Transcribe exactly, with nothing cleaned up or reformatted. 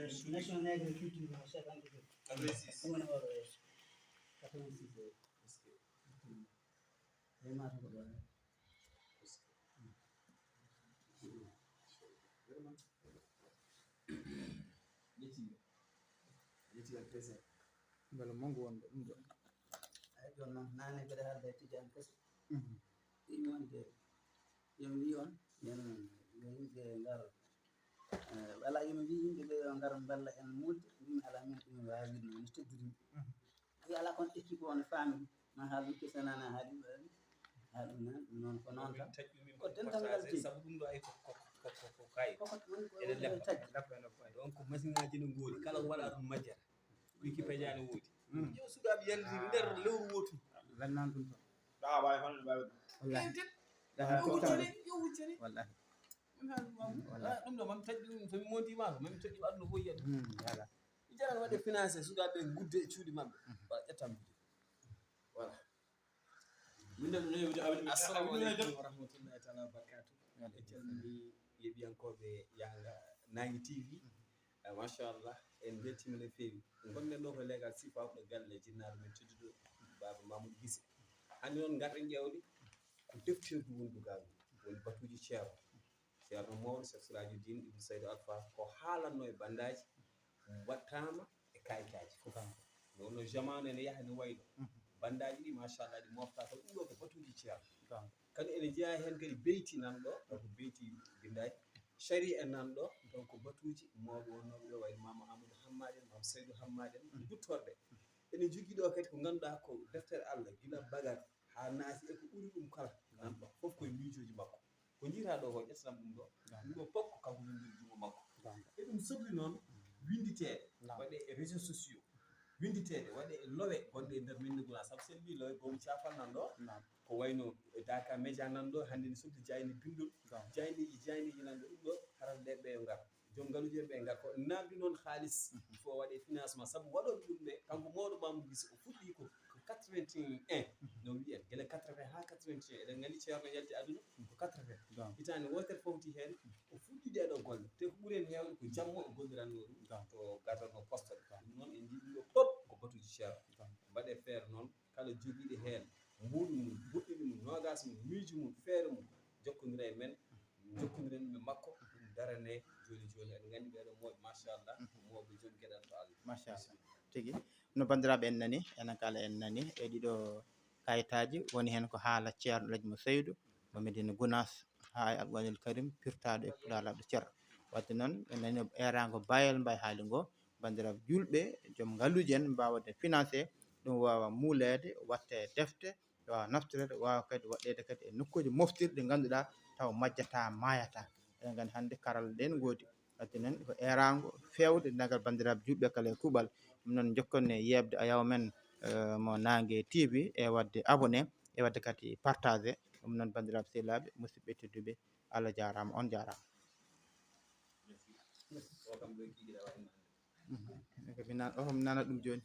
National Negro Culture, cinquante-deux. Quatre-vingt-six. Ɗum woni oɗo yeeso. Quatre-vingt-six, eyi. Est-ce que, vraiment, ko ɗo. Vraiment. Yetti. Yetti ak plaisir. Mbela mangu wonde ɗum ɗo. Ay, jooni noon, naane mbeɗa haalda e Tijaan Kese. Mhm. Ɗum wonde, yo mi wiy on, yen, yo yimɓe ngar. Eh, wala yo mi wiy yimɓe ɓe yo ngar mballa en muulde, mbimi alaa min ɗum waawi wiide noon, mi teddudi. Mhm. Wi alaa kon équipe o no faami, ma haal ɗum kese nana haali, haali ɗum nan, ɗum noon ko noon tan. Ko dental ngal jeyi. Sabu ɗum ɗo ay ko, ko, ko, ko, ko kayi. Koko woni ko ene leppa, leppa ene ko ay. Donc, machine aji no ngoodi, kala ko waɗa ɗum majjata. Ko équipe aji ne woodi. Mm. Yo sukaaɓe yaltiri nder lewru wootu. Lannan ɗum tan. Ɗa waawi hono ɗum waawi ɗum. Wallahi. Ɗa yo wuccani, yo wuccani. Wallahi. Min haali ɗum am. Wallahi. Ah, ɗum ɗo, mami taƴi ɗum, so mi monti ma, mami taƴi aduna fof yiyat. Hmm, voilà. Mi jaran waɗde financé, sukaaɓe ngudde e cuuɗi maɓɓe. Mhm. Voilà, ƴettam. Voilà. Min de, min de, min de, assalamu aleykum wa rahmatullahi taala wa barakatuh. En calmini yeeɓiyankooɓe Yaanga Naange T V. Eh, machallah, en mbeltiima no feewi. Ngonɗen ɗo ko leegal Sifa ɗo galle jinnaaɗo men tedduɗo, Baaba Mamoudou Guissé. Hannde noon ngarɗen ƴeewde ko deftirdu woni dugaandu, woni batuuji Ceerno. Ceerno mawɗo, Cheikh Sirajuddin Ibn Saydou Alpha, ko haalatnoo e banndaaji, waɗtaama e kayitaaji fof. Nde wonnoo jamaanu ene yaha ene waylo. Mhm. Banndaaji ɗi, machallah, ɗi mofta taw ɗum ɗo ko batuuji Ceerno. Kadi ene jeyaa heen kadi beyti nan ɗo, taw ko beyti binndaaji. Sariya nan ɗo, taw ko batuuji mawɓe wonnooɓe ɗo, wayno Maama Amadou Hammad en, Maam Saydou Hammad en, duttorɗe. Ene jogii ɗo kadi ko ngannduɗaa ko deftere Allah, gila bagal haa naasi e ko ɓuri ɗum kala. Nan ɗo, fof koye miijooji makko. Ko njiitaa ɗo ko, ƴettanam ɗum ɗo. Ɗum ɗo fof ko kanko windiri junngo makko. E ɗum sokli noon winnditeede, waɗee e réseaux sociaux. Winnditeede, waɗee e lowe gonɗe e nder Médina Gounass. Sabu so en mbii lowe, goomu caafal nan ɗo. Ko wayno Daaka Média nan ɗo, hannde ne sokli jayni binndol. Jayniiji, jayniiji nan ɗo, ɗum ɗo haralleeɓe ɓe yo ngar. Joom ngaluuje ɓe ngar ko naamndi noon haalis, il faut waɗee financement. Sabu waɗooɓe ɗum ɓe, kanko mawɗo Mamoudou Guissé, o fuɗɗii ko, ko quatre-vingt-un, no wiyen, gila quatre-vingts haa quatre-vingt-un, eɗen nganndi Ceerno yalti aduna ko quatre-vingts. Hitaande wootere fawti heen, o fuɗɗii ɗee ɗoo golle. Te ko ɓuri heen heewde ko jamma o gollirannoo ɗum, to gadannoo poste. Ɗum noon en njii ɗum ɗo fof ko batuuji Ceerno. Mbaɗee feere noon, kala jogiiɗo heen mbuuɗu mum, buɗɗini mum, noogaas mum, miijo mum, feere mum, jokkondira e men, jokkondiren ɗum e makko, ɗum daranee jooni jooni. Eɗen nganndi ɓee ɗoo mawɓe, machallah, ko mawɓe joom geɗal to Allah. Machallah. Tigi. No banndiraaɓe en nani, enen kala en nani e ɗiɗo kayitaaji, woni heen ko haala Ceerno Alhaji Mo Seydou, mo Médina Gounass, haa e Alquraanil Karim, pirtaaɗo e Pulaar laaɓɗo Ceerno. Waɗde noon, en nani eeraango Bayel Mbaye haali ngo, banndiraaɓe juulɓe, joom ngaluuje en mbaawa waɗde financé, ɗum waawa muuleede, waɗte defte, waawa naftoreede, waawa kadi waɗeede kadi e nokkuuje moftirɗe ɗe ngannduɗaa taw majjataa, maayataa. Eɗen nganndi hannde karalleeɗe ene ngoodi. Waɗde noon ko eeraango feewde, dendagal banndiraaɓe juulɓe kala e kuuɓal. Ɗum noon njokken e yeeɓde ayaw men, eh, mo Naange T V, e waɗde abonné, e waɗde kadi partagé. Ɗum noon banndiraaɓe sehilaaɓe, musidɓe tedduɓe, Allah jaaraama, on jaaraama. Mhm. Ko mi nan-, oto mi nana ɗum jooni.